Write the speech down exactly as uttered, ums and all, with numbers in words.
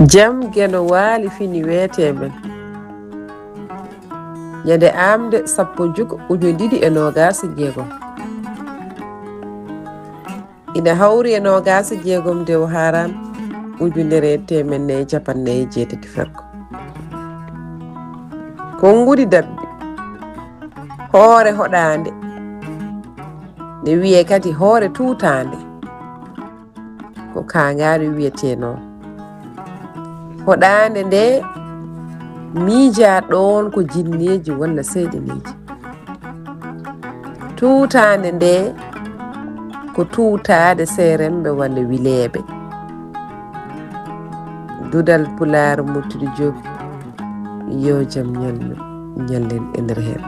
Jam Geno Waali fini weetee men. Ñande aamde sappo juko ujune ɗiɗi e noogaas e jeegom. Ina hawri e noogaas e jeegom nde o haaran ujunere e teemedde nayi e capanɗe nayi e jeetati ferko. Konnguɗi dabbi, hoore hoɗaande, ne wiyee kadi hoore tuutaande. Ko kaangaari wiyetee noon. Hoɗaande nde miijaa ɗoon ko jinneeji walla seyɗaneeji. Tuutaande nde ko tuutaade seeremɓe walla wileeɓe. Duɗal Pulaar Murtuɗo Joob, yo jam ñallu, ñallen e nder heen.